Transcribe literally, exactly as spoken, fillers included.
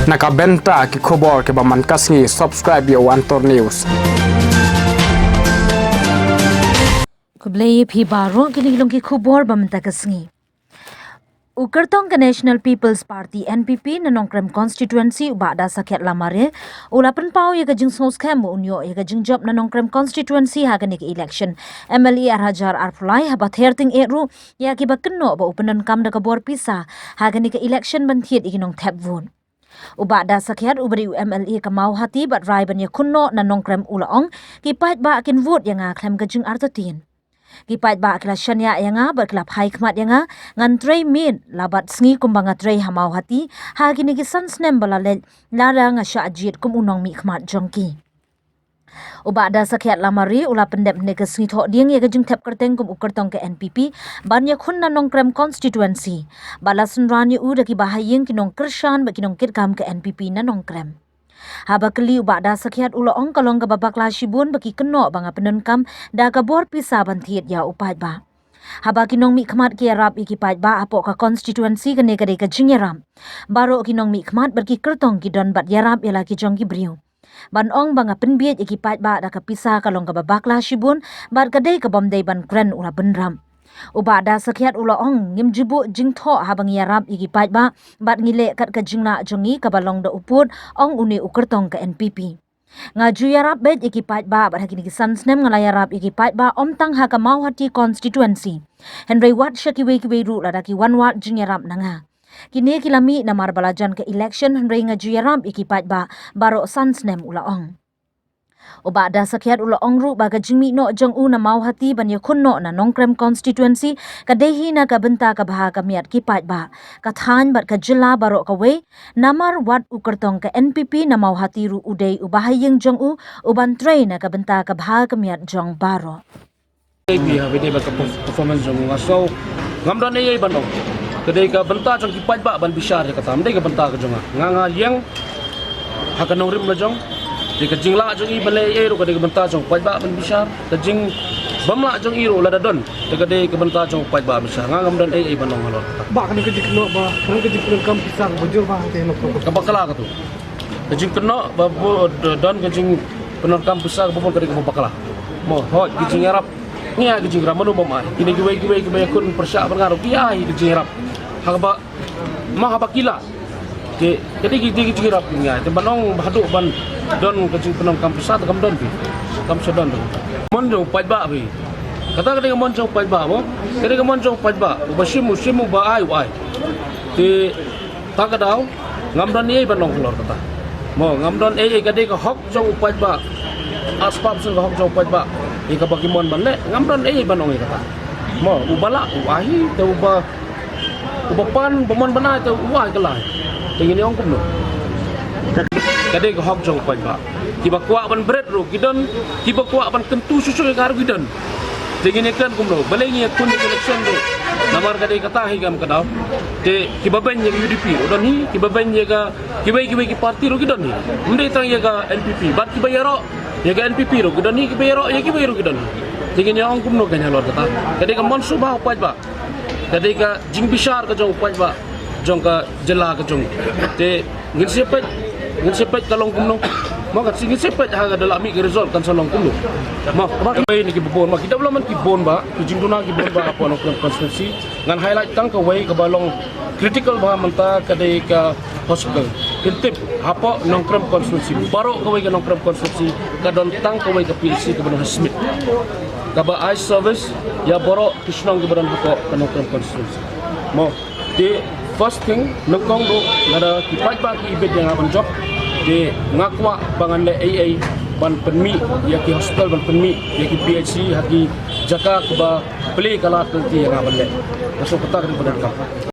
Na ka bynta ki khubor kiba man ka sngi, subscribe ïa u Antor News. Khublei ïa phi baroh, kine ki long ki khubor ba mynta ka sngi. U kyrtong ka National People's Party, N P P, na Nongkrem constituency, u Bah Dasakhiat Lamare, u la pynpaw ïa ka jingsngewskhem ba un ïoh ïa ka jingjop na Nongkrem constituency ha kane ka election M L A ar hajar arphew lai, haba ther tyngeh ruh ïa kiba kynnoh ba u pyndonkam da ka bor pisa ha kane ka election ban thied ïa ki nongthep vote. U Bah Dasakhiat, uba dei u M L A ka Mawhati bad rai ban ïakhun noh na Nongkrem, u la ong, ki paidbah kin vote ïa nga khlem ka jingartatien. Ki paidbah ki la shaniah ïa nga bad ki la phai khmat ïa nga, ngan trei miet la bad sngi kumba nga trei ha Mawhati ha kine ki san snem ba la leit, lada nga shah jied kum u nongmihkhmat jong ki. U Bah Dasakhiat Lamare u la pyndep hynne ka sngi Thohdieng ïa ka jingthep kyrteng kum u kyrtong ka N P P ban ïakhun na Nongkrem constituency, bad la synran ïa u da kiba ha ïing, ki nongkyrshan bad ki nongkitkam ka N P P na Nongkrem. Haba kylli, u Bah Dasakhiat u la ong, ka long kaba bakla shibun ba ki kynnoh ba nga pyndonkam da ka bor pisa ban thied ïa u paidbah. Haba ki nongmihkhmat ki ïarap ïa ki paidbah hapoh ka constituency, kane ka dei ka jingïarap. Baroh ki nongmihkhmat bad ki kyrtong ki don bad ïarap ïa la ki jong ki briew. Ban ong ba nga pynbieit ïa ki paidbah da ka pisa, ka long kaba bakla shibun bad ka dei ka bym dei ban kren, u la bynrap. U Bah Dasakhiat u la ong, ngim ju buh jingthoh haba ngi ïarap ïa ki paidbah bad ngi leh kat ka jinglah jong ngi kaba long da u pud, ong une u kyrtong ka N P P. Nga ju ïarap beit ïa ki paidbah bad ha kine ki san snem nga la ïarap ïa ki paidbah, ym tang ha ka Mawhati constituency, hynrei wat sha kiwei kiwei ruh lada ki wan wad jingïarap na nga. Kine ki la mih namar ba la jan ka election, hynrei nga ju ïarap ïa ki paidbah baroh san snem, u la ong. U Bah Dasakhiat u la ong ruh ba ka jingmih noh jong u na Mawhati ban ïakhun noh na Nongkrem constituency ka dei hi na ka bynta ka bha ka miat ki paidbah, ka thaiñ bad ka jylla baroh kawei, namar wat u kyrtong ka N P P na Mawhati ruh u dei u bahaïing jong u, u ban trei na ka bynta ka bha ka miat jong baroh. Dei phi ha, ba dei ba ka perf-, performance jong u nga sngew ngam don ei ei ban ong. Ka dei ka bynta jong ki paidbah ban bishar ïa kata, ym dei ka bynta ka jong nga. Nga, nga ïeng ha ka nongrim la jong. Dei ka jinglah jong i ban leh ei ei ruh ka dei ka bynta jong paidbah ban bishar. Ka jingbymlah jong i ruh lada don, te ka dei ka bynta jong paidbah bishar. Nga ngam don ei ei ban ong halor kata. Bah, kane ka jingkynnoh ba, kane ka jingpyndonkam pisa kaba jur ba hangtei na ka. Ka bakla katu. Ka jingkynnoh ba bu-, d-, don ka jingpyndonkam pisa kaba bun, ka dei kaba bakla. Mo, hooid, ka jingïarap. Ngi ai ka jingïarap, mano bym ai. Kine kiwei kiwei kiba ïakhun pyrshah bad nga ruh ki ai ka jingïarap. Ha kaba, ma haba ki lah. Te, ka dei ki, dei ki jingïarap ngi ai. Te ban ong ba haduh ban don ka jingpyndonkam pisa, te kam don phi. Kam sdang don. Mon jong paidbah phi. Kata ka dei ka mon jong paidbah mo. Ka dei ka mon jong paidbah. Uba shim u shim, uba ai u ai. Te, ta ka daw, ngam don ei ei ban ong halor kata. Mo, ngam don ei ei, ka dei ka hok jong u paidbah. Arspah percent ka hok jong u paidbah. Ïa kaba ki mon ban leh, ngam don ei ei ban ong ïa kata. Mo, uba lah u ai hi, te uba, uba pan, uba mon ban ai, te u ai kylla hi. Te ngin ong kumno. Ka dei ka hok jong u paidbah. Kiba kwah ban bret ruh ki don, kiba kwah ban kyntu shuh shuh ïa ka ruh ki don. Te ngin ïa kren kumno, balei ngi ïakhun ïa ka election ruh. Namar ka dei kata hi kam ka daw. Te kiba beiñ ïa ka U D P ruh don hi, kiba beiñ ïa ka kiwei kiwei ki party ruh ki don hi. Ym dei tang ïa ka N P P, bad kiba ïaroh ïa ka N P P ruh ki don hi, kiba ïaroh ïa kiwei ruh ki don hi. Te ngin ïa ong kumno kein halor kata. Ka dei ka mon sngewbha u paidbah. Ka dei ka jingbishar ka jong u paidbah jong ka jylla ka jong. Te ngin sa peit, ngin sa peit ka long kumno. Mo, ka ngin sa peit ha kaba la mih ka result kan sa long kumno. Mo, kaba ki, kawei na kiba bun, mo, ki development ki bun bha, ki jingduna ki bun bha hapoh Nongkrem constituency. Ngan highlight tang kawei kaba long critical bha mynta, ka dei ka hospital. Phin tip, hapoh Nongkrem constituency, baroh kawei ka Nongkrem constituency ka don tang kawei ka P H C kaba don ha Smit, kaba ai service ïa baroh ki shnong kiba don hapoh ka Nongkrem constituency. Mo, te first thing, nyngkong ruh lada ki paidbah ki ibit ïa nga ban jop, te nga kwah ba ngan leh ei ei ban pynmih ïa ki hospital, ban pynmih ïa ki P H C ha ki jaka kiba plie ka lad lynti ïa nga ban leh. Nga sngew kata ka dei kaba donkam.